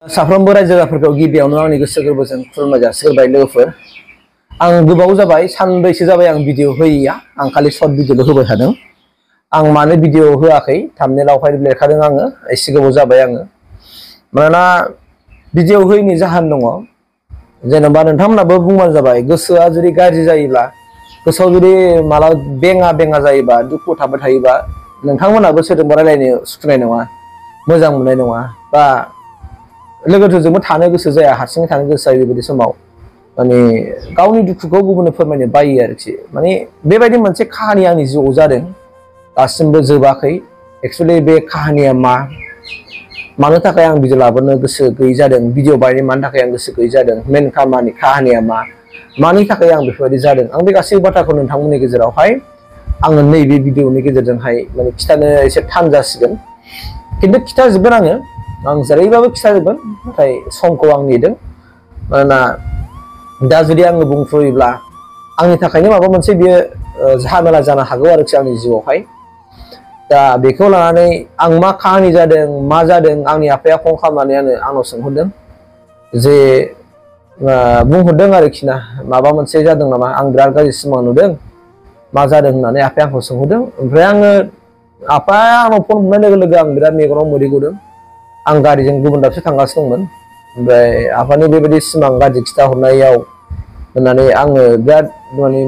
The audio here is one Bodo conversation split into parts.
साफ्रोमबो रायजो राजाफोरखौ गिबियावनो आंनि गोसो गोरबोजों खुलुमनाय जासिहरबाय लोगोफोर। आं गोबाव जाबाय सानब्रैसो जाबाय आं भिडिअ होयैया। आं खालि सर्ट भिडिअल' होबाय थादों। आं मानो भिडिअ होआखै थाम्बनेइलावहाय लिरखादों आङो एसे गोबाव जाबाय आङो। मानोना भिडिअ होयैनि जाहोन दङ। जेनेबा नोंथांमोनाबो बुंबानो जाबाय, गोसोआ जुदि गाज्रि जायोब्ला, गोसोआव जुदि मालाबा बेङा बेङा जायोबा, दुखु थाबाय थायोबा, नोंथांमोनाबो सोरजोंबा रायलायनो सुखुनाय नङा, मोजां मोननाय नङा, बा लोगोफोरजोंबो थानो गोसो जाया, हारसिङै थानो गोसो जायो। बेबायदि समाव माने गावनि दुखुखौ गुबुननो फोरमायनो बायो आरोखि। माने बेबायदि मोनसे काहानि आंनि जिउआव जादों, दासिमबो जोबाखै। एक्सुवेलि बे काहानिया मानो थाखाय आं भिडिअ लाबोनो गोसो गैयै जादों, भिडिअ बानायनो मानो थाखाय आं गोसो गैयै जादों, मेन काहानिया मानि थाखाय आं बेफोरबायदि जादों, आं बे गासैबो बाथ्राखौ नोंथांमोननि गेजेरावहाय आङो नैबे भिडिअनि गेजेरजोंहाय माने खिथानो एसे थान जासिगोन। खिन्थु खिथाजोबगोन आं जेरैबाबो खिथाजोबगोन, नाथाय समखौ आं नेदों। मानोना दा जुदि आङो बुंफ्रुयोब्ला आंनि थाखायनो माबा मोनसे बियो झामेला जानो हागौ आरोखि आंनि जिउआवहाय। दा बेखौ लानानै आं मा काहानि जादों, मा जादों, आंनि आफाया फन खालामनानै आंनाव सोंहरदों, जे बुंहरदों आरोखि ना, माबा मोनसे जादों नामा, आं बिराद गाज्रि सिमां नुदों, मा जादों होननानै आफाया आंखौ सोंहरदों। ओमफ्राय आफाया आंनाव फन बुनाय लोगो लोगो आं बिराद मेगनाव मोदै गदों। आं गारिजों गुबुन दाबसे थांगासिनो दंमोन। ओमफ्राय आफानि बेबायदि सिमां गाज्रि खिथाहरनायाव होननानै आङो बिराद माने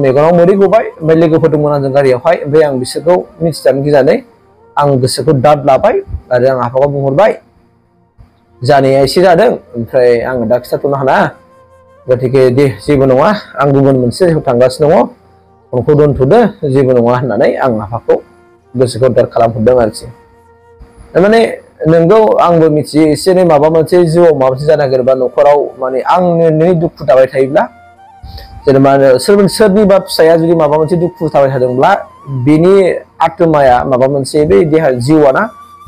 मेगनाव मोदै गबाय। ओमफ्राय लोगोफोर दंमोन आंजों गारियावहाय। ओमफ्राय आं बिसोरखौ मिथिजानो गिनानै आं गोसोखौ दाद लाबाय आरो आं आफाखौ बुंहरबाय, जानाया एसे जादों, ओमफ्राय आङो दा खिथाथ'नो हाला, गथिखे दे जेबो नङा, आं गुबुन मोनसे जायगायाव थांगासिनो दङ, फनखौ दोनथ'दो, जेबो नङा होननानै आं आफाखौ गोसोखौ दाद खालामहरदों आरोखि। माने नोंगौ, आंबो मिथियो एसे एनै माबा मोनसे जिउआव माबा मोनसे जानो नागिरबा न'खराव माने आंनो दुखु थाबाय थायोब्ला, जेनेबा सोरनिबा फिसाया जुदि माबा मोनसे दुखु थाबाय थादोंब्ला, बिनि आत्माया माबा मोनसे बे देहा जिउआना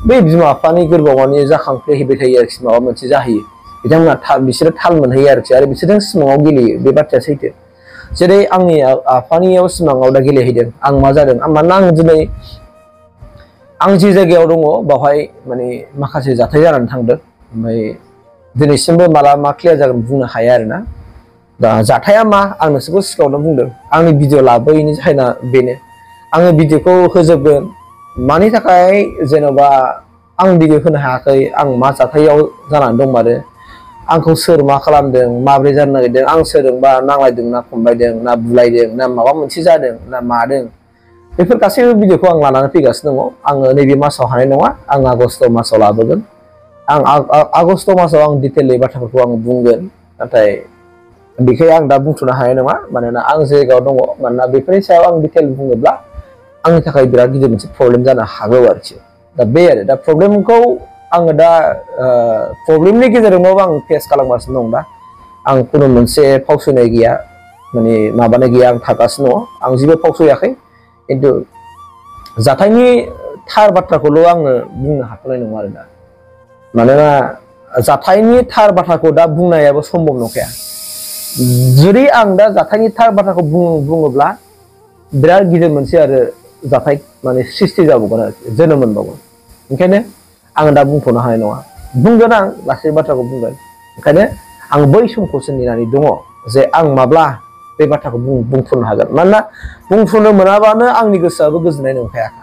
बै बिमा बिफानि गोरबोआव माने जाखांफ्लेहैबाय थायो आरोखि। माबा मोनसे जाहैयो, बिथांमोना बिसोरो थाल मोनहैयो आरोखि, आरो बिसोरजों सिमाङाव गेलेयो। बे बाथ्राया सैथो। जेरै आंनि आफानियाव सिमाङाव दा गेलेहैदों, आं मा जादों, मानोना आं दिनै आं जि जायगायाव दङ बावहाय माने माखासे जाथाय जानानै थांदों। ओमफ्राय दिनैसिमबो माला मा क्लियार जागोन बुंनो हाया आरोना। दा जाथाया मा, आं नोंसोरखौ सिगाङावनो बुंदों, आंनि भिडिअ लाबोयैनि जाहोना बेनो। आङो भिडिअखौ होजोबगोन, मानि थाखाय जेन'बा आं भिडिअ होनो हायाखै, आं मा जाथायाव जानानै दंमारो, आंखौ सोर मा खालामदों, माब्रै जानो नागिरदों, आं सोरजोंबा नांलायदों ना खमलायदों ना बुलायदों ना माबा मोनसे जादों ना मादों, बेफोर गासैबो भिडिअखौ आं लानानै फैगासिनो दङ। आङो नैबे मासाव हानाय नङा, आं आगस्ट' मासाव लाबोगोन। आं आगस्ट' मासाव आं डिटेलै बाथ्राफोरखौ आं बुंगोन, नाथाय बेखाय आं दा बुंथ'नो हानाय नङा। मानोना आं जायगायाव दङ, मानोना बेफोरनि सायाव आं डिटेल बुङोब्ला आंनि थाखाय बिराद गिदिर मोनसे प्रब्लेम जानो हागौ आरोखि। दा बे आरो दा प्रब्लेमखौ आङो दा प्रब्लेमनि गेजेरजोंबाबो आं फेस खालामगासिनो दं। दा आं खुनु मोनसे फावसयनाय गैया, माने माबानाय गैया, आं थागासिनो दङ, आं जेबो फावसयाखै। खिन्थु जाथायनि थार बाथ्राखौल' आङो बुंनो हाथ'नाय नङा आरो दा। मानोना जाथायनि थार बाथ्राखौ दा बुंनायाबो सम्भब नंखाया। जुदि आं दा जाथायनि थार बाथ्राखौ बुङोब्ला बिराद गिदिर मोनसे आरो जाथाय माने सृष्टि जाबावगोन आरोखि, जोनोम मोनबावगोन। ओंखायनो आं दा बुंथ'नो हानाय नङा। बुंगोन, आं गासैबो बाथ्राखौ बुंगोन। ओंखायनो आं बै समखौसो नेनानै दङ, जे आं माब्ला बे बाथ्राखौ बुंथ'नो हागोन। मानोना बुंथ'नो मोनाबानो आंनि गोसोआबो गोजोननाय नंखायाखा।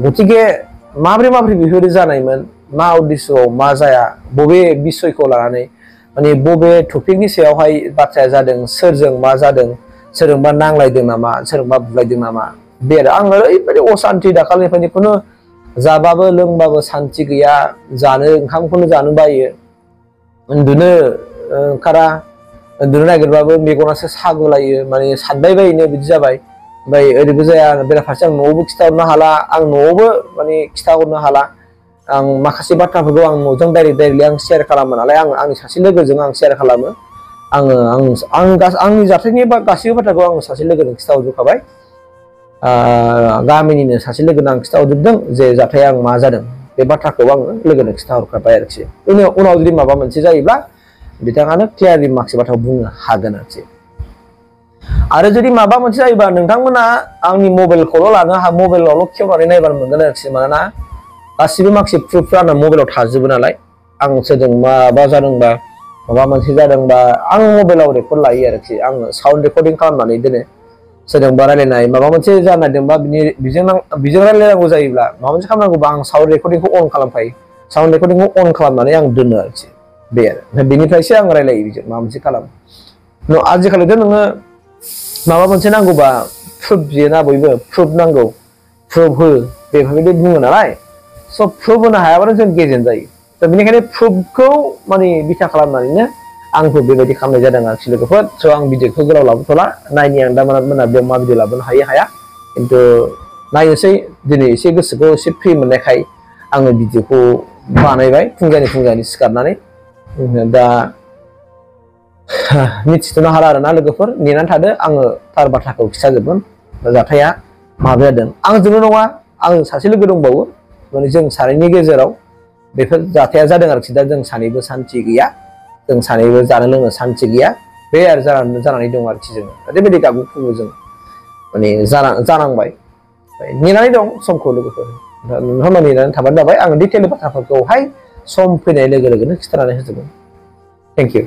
गथिखे माब्रै बेफोरो जानायमोन, मा उद्देশ্যआव मा जाया, बबे बिसयखौ लानानै माने बबे टपिकनि सायावहाय बाथ्राया जादों, सोरजों मा जादों, सोरजोंबा नांलायदों नामा, सोरजोंबा बुलायदों नामा, बे आरो आं ओरैबायदि असान्थि दाखालिनिफ्रायनो खुनु जाबाबो लोंबाबो सान्थि गैया, जानो ओंखामखौनो जानो बायो, उन्दुनो ओंखारा, उन्दुनो नागिरबाबो मेगनासो सागुलायो, माने सानबाय बायनो बिदि जाबाय। ओमफ्राय ओरैबो जाया, बेराफारसे आं न'आवबो खिथाहरनो हाला, आं न'आवबो माने खिथाहरनो हाला। आं माखासे बाथ्राफोरखौ आं न'जों डाइरेक्टलि आं शेयार खालामो नालाय, आंनि सासे लोगोजों आं शेयार खालामो। आंनि जाथायनि गासैबो बाथ्राखौ आं सासे लोगोनो खिथाहरजोबखाबाय। गामिनिनो सासे लोगोनो आं खिथाहरजोबदों जे जाथाया आं मा जादों, बे बाथ्राखौ आङो लोगोनो खिथाहरखाबाय आरोखि। उनाव जुदि माबा मोनसे जायोब्ला बिथाङानो क्लियारलि माखासे बाथ्राखौ बुंनो हागोन आरोखि। आरो जुदि माबा मोनसे जायोबा नोंथांमोना आंनि मबाइलखौल' मबाइलावल' खेवनानै नायबानो मोनगोन आरोखि। मानोना गासिबो माखासे प्रुफफ्रा आंना मबाइलाव थाजोबो नालाय, आं सोरजों माबा जादोंबा माबा मोनसे जादोंबा आं मबाइलाव रेकर्ड लायो आरोखि आं साउन्ड रेकर्डिं खालामनानै दोनो सोरजोंबा रायलायनाय माबा मोनसे जानायदोंबा बिजों रायलायनांगौ जायोब्ला माबा मोनसे खालामनांगौबा आं साउन्ड रेकर्डिंखौ अन खालामखायो साउन्ड रेकर्डिंखौ अन खालामनानै आं दोनो आरोखि बे आरो ओमफ्राय बेनिफ्रायसो आं रायलायो बिजों माबा मोनसे खालामो आजिखालिथ' नोङो माबा मोनसे नांगौबा प्रुफ बियोना बयबो प्रुफ नांगौ प्रुफ हो बेफोरबायदि बुङो नालाय स' प्रुफ होनो हायाबानो जों गेजेन जायो दा बेनिखायनो प्रुफखौ माने बिथा खालामनानैनो आंखौ बेबायदि खालामनाय जादों आरोखि लोगोफोर स' आं भिडिअखौ गोलाव लाबोथ'ला नायनि आं दा मोनाबिलियाव मा भिडिअ लाबोनो हाया खिन्थु नायनोसै दिनै एसे गोसोखौ एसे फ्रि मोननायखाय आङो भिडिअखौ बानायबाय फुंजानि सिखारनानै दा मिथिथ'नो हाला आरोना लोगोफोर नेनानै थादो आङो थार बाथ्राखौ खिथाजोबगोन जाथाया माबा जादों आंजोंल' नङा आं सासे लोगो दंबावो माने जों सानैनि गेजेराव बेफोर जाथाया जादों आरोखि दा जों सानैबो सान्थि गैया जों सानैबो जानो लोंनो सान्थि गैया बे आरो जानानै दं आरोखि जोङो ओरैबायदि गाबु खुङो जों माने जानांबाय नेनानै दं समखौ लोगोफोर नोंथांमोना नेनानै थाबानो जाबाय आं डिटेल बाथ्राफोरखौहाय सम फैनाय लोगो लोगोनो खिथानानै होजोबगोन थेंक इउ